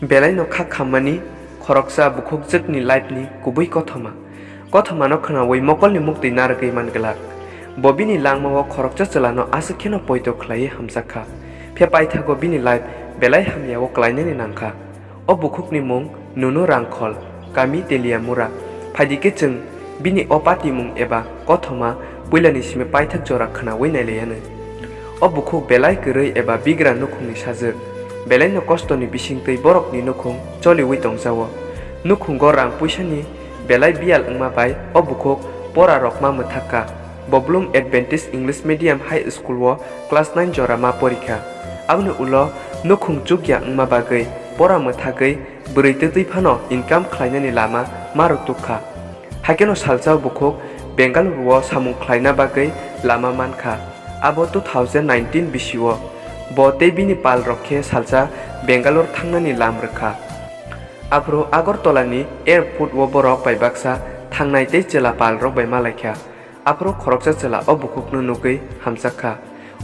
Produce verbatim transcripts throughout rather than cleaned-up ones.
Belai no kha khammani khoroksa bukhukjwkni life ni kubui kothoma. Kothoma no khwnawi mokolni muktwi narwgwi man glak. Bo bini langmao khoroksa chwla no aswk kheno poito khlaiwi hamjak kha. Phiya paithago bini life belai hamya o klainani nang kha. O bukhukni mung Nunu Rangkhol, kami Teliamura. Phaidi khe chwng bini o patimung eba kothoma puilani simi paithak jora khwnawi nailaiyano. O bukhuk belai kwrwi eba bigra nukhungni sajwk. Belaino kostoni bisingtwi borokni nukhung choliwi tongjao. Nukhungo rang puisani belai biyal wngma bai o bukhuk pora rokma mwthak kha. Bo Bloom Adventist English Medium High School o class nine jora ma porikha. Aboni ulo nukhung chukya wngma bagwi pora mwthagwi bwrwi twtwi phano income khlainani lama ma rwtuk kha. Haikeno salsa bukhuk Bengaluru o samung khlaina bagwi lama man kha. Abo two thousand nineteen bisio bo tei bini pal rok khe salsa Bengaluru thangnani lam rwkha. Aphuru Agartala ni airport o borok bai baksa thangnai tei chwla pal rok bai malaikha. Aphuru khoroksa chwla o bukhukno nugwi hamjak kha.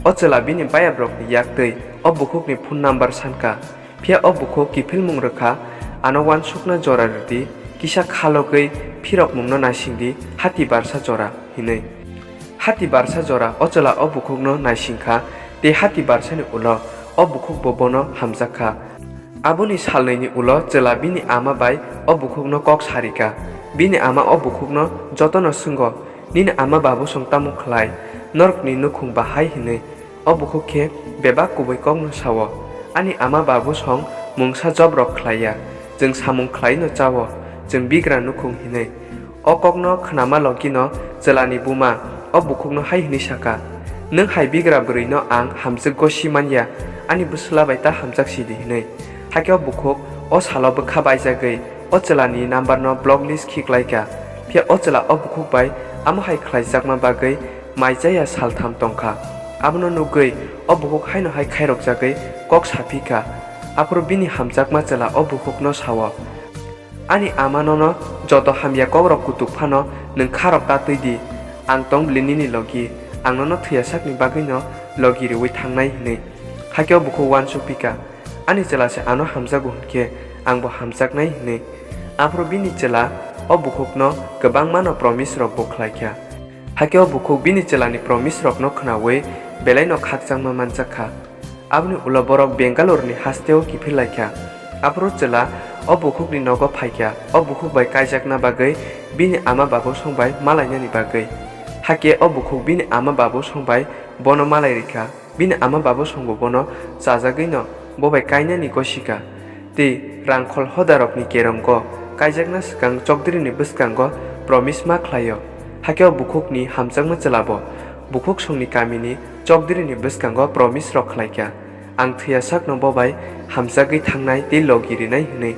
O chwla bini bayabrokni yak twi o bukhukni phone number san kha. Phiya o bukhuk kiphilmung rwkha, ano uansukna jora rwdi, kisa khalogwi phirokmungno naisingdi, hati barsa jora hinwi. Hati barsa jora o chwla o bukhukno naising kha, tei hati barsani ulo o bukhukbo bono hamjak kha. Aboni salnwini ulo chwla bini ama bai o bukhukno kok sarika. Bini ama o bukhukno jotono swngo, "Nini ama babosong tamo khlai? Norokni nukhung bahai?" hinwi. O bukhuk khe bebak kubui kokno sao, "Ani ama babosong mungsa jobrok khlaiya, chwng samung khlaino chao, chwng bigra nukhung," hinwi. O kokno khnama logino chwlani buma o bukhukno hai hwnwi saka, "Nwng hai bigra bwrwino ang hamjwk gosi manya, ani bwsla bai ta hamjak sidi," hwnwi. Hakhe o bukhuk o salo bwkha baijagwi o chwlani numberno block list khiklaikha. Phiya o chwla o bukhuk bai amo hai khlaijakma bagwi mai chaya saltham tongkha. Abono nugwi o bukhuk haino hai khairokjagwi kok saphikha. Aphuru bini hamjakma chwla o bukhukno sao, "Ani ama nono joto hamya kokrok kutuk phano nwng kharok ta twi di, ang tong bwle nini logi, ang nono thwiya sakni bagwino logi rwui thangnai," hinwi. Hakhe o bukhuk uansukpikha, "Ani chwla se ano hamjago hwnkhe angbo hamjaknai," hinwi. Aphuru bini chwla o bukhukno kwbangmano promise rokbo khlaikha. Hakhe o bukhuk bini chwlani promise rokno khwnawi belaino khakchangma manjak kha. Aboni ulo borok Bengaluru ni hasteo kiphil laikha. Aphuru chwla o bukhukni nogo phaikha, o bukhuk bai kaijakna bagwi bini ama babosong bai malainani bagwi. Hakhe o bukhuk bini ama babosong bai bono malai rikha. Bini ama babosongbo bono chajagwino bo bai kainani gosika. Tei Rangkhol hodarokni kerongo kaijakna swkang chokdrini bwskango promise ma khlaio. Hakhe o bukhukni hamjakma chwlabo bukhuksongni kamini chokdrini bwskango promise rok khlaikha, "Ang thwiya sakno bo bai hamjagwi thangnai tei logi rinai," hwnwi.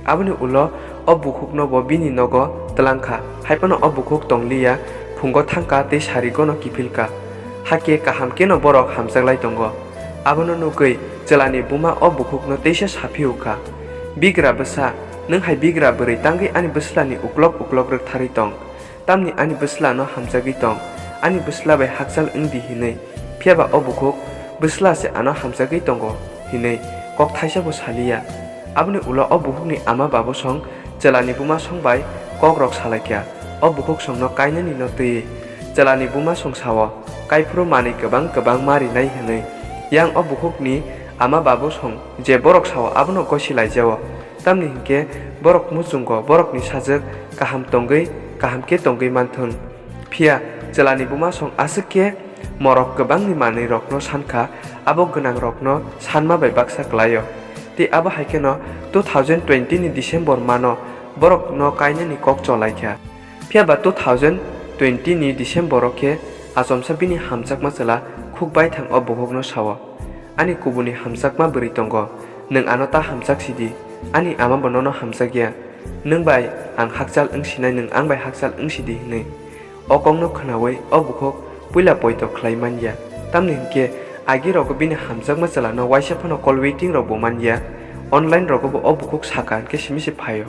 Aboni ulo o bukhukno bo bini nogo twlang kha, haiphano o bukhuk tongliya, phungo thangkha tei sarigono kiphilkha. Hakhe kaham kheno borok hamjaklai tongo. Abono nugwi chwlani buma o bukhukno teisa saphiyukha, "Bigra bwsa, nwng hai bigra bwrwi tangwi ani bwslani uklok uklok rwktharwi tong. Tamni ani bwsla no hamjagwi tong, ani bwsla bai hakchal wng di," hinwi. Phiyaba o bukhuk, "Bwsla se ano hamjagwi tongo," hinwi kok thaisa bo saliya. Aboni ulo o bukhukni ama babosong chwlani bumasong bai kokrok salaikha. O bukhuksongno kainani no twiwi chwlani bumasong sao, "Kaiphuru manwi kwbang kwbang ma rinai," hinwi. Yang o bukhukni ama babosong je borok sao abono gosi laijao. Tamni hinkhe borok muchungo borokni sajwk kaham tongwi, kaham khe tongwi manthun. Phiya chwlani bumasong aswk khe morok kwbangni manwi rokno sankha, abo gwnang rokno sanma bai baksa kwlaio. Tei abo hai kheno two thousand twenty ni December mano borokno kainani kok cholaikha. Phiyaba two thousand twenty ni December o khe achomsa bini hamjakma chwla khuk baithang o bukhukno sao, "Ani kubuni hamjakma bwrwi tongo, nwng ano ta hamjak sidi, ani ama bo nono hamjakya. Nwng bai ang hakchal wng sinai, nwng ang bai hakchal wng sidi," hinwi. O kokno khwnawi o bukhuk puila poito khlai manya. Tamni hinkhe agi rogo bini hamjakma chwlano waisa phano call waiting rok bo manya. Online rogo bo o bukhuk saka hinkhe simi se phaio.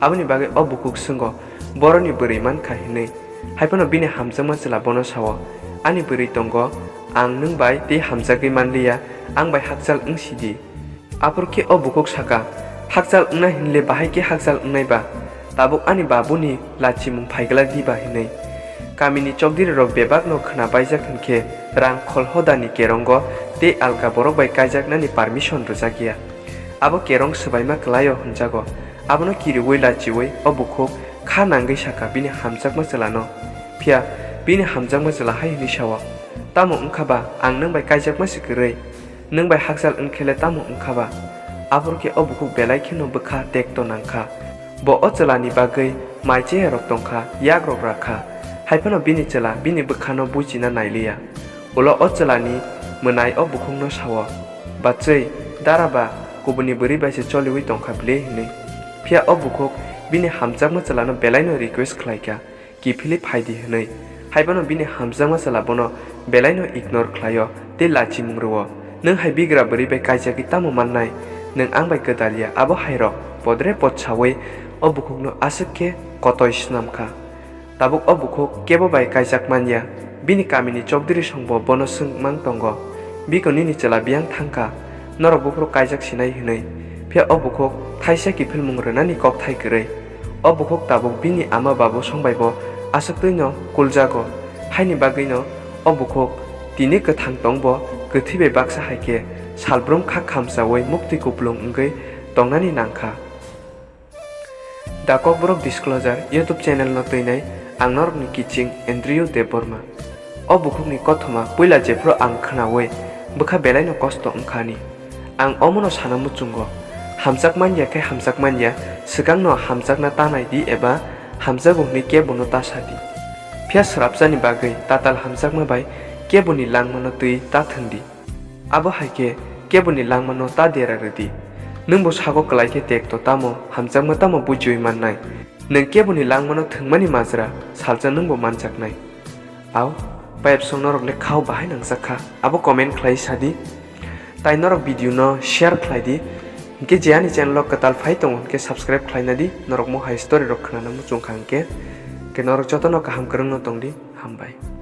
Aboni bagwi o bukhuk swngo, "Boroni bwrwi mankha," hinwi. Haiphano bini hamjakma chwla bono sao, "Ani bwrwi tongo, ang nwng bai tei hamjagwi manliya, ang bai hakchal wng sidi." Aphuru khe o bukhuk saka, Hakchal wngna hinle bahai khe hakchal wngnai ba? Tabuk ani babuni lachimung phaiglak di ba hinwi. Kamini chokdiri rok bebak no khwna baijak hinkhe rang khol hodani kerongo tei alka borok bai kaijaknani permission rwjakya. Abo kerong swbaima kwlaio hwnjago. Abono kiriui lachiui o bukhuk kha nangwi sakha bini hamjakma chwlano. Phiya bini hamjakma chwla hai hwnwi sao, "Tamo wngkha ba ang nwng bai kaijakma se kwrwi? Nwng bai hakchal wngkhele tamo wngkha ba?" Aphuru khe o bukhuk belai kheno bwkha tekto nangkha. Bo o chwlani bagwi mai cheyarok tongkha, yakrok rakha. Haiphano bini chwla bini bwkhano buchina nailiya. Ulo o chwlani mwnai o bukhukno sao, "Bachwi, dara ba kubuni bwrwi bai se choliui tongkha bile," hinwi. Phiya o bukhuk bini hamjakma chwlano belaino request khlaikha, "Kiphilwi phaidi," hinwi. Haiphano bini hamjakma chwla bono belaino ignore khlaio tei lachimung rwo. "Nwng hai bigra bwrwi bai kaijagwi tamo mannai? Nwng ang bai gwdalya." Abo hairok podre pod saui o bukhukno aswk khe kotoi snamkha. Tabuk o bukhuk kebo bai kaijak manya. Bini kamini chokdiri songbo bono swngmang tongo, "Biko nini chwla biyang thangkha, norok buphuru kaijak sinai," hinwi. Phiya o bukhuk thaisa kiphilmung rwnani kokthai kwrwi. O bukhuk tabuk bini ama babu songbaibo aswktwino kuljago. Haini bagwino o bukhuk tini kwthang tongbo kwthwi bai baksa hai khe salbrum kha khamchaui muktwi kupulung wngwi tongnani nangkha. The Kokborok Disclosure YouTube channel no twinai ang norokni kiching Andrew Debbarma. O bukhukni kothoma puila jephru ang khnaui bwkha belaino kosto wngkhani. Ang omono sana muchungo, hamjak manya khe hamjak manya, swkangno hamjakna ta nai di eba hamjago hwnwi kebono ta sa di. Phiya swrapsani bagwi tatal hamjakma bai keboni langmano twi ta thwng di. Abo hai khe keboni langmano ta dera rw di. Nwng bo sago kwlai khe tekto tamo, hamjakma tamo bujiui mannai. Nwng keboni langmano thwngmani majra salsa nwng bo manjaknai. Au, payapsong norok le khao bahai nangjak kha, abo comment khlai sa di. Tai norok video no share khlai di. Hinkhe je ani channel o kwtal phai tongo hinkhe subscribe khlaina di. Norok mohai story rok khwnana muchung kha hinkhe. Hinkhe norok jotono kaham kwrwngno tong di. Hambai.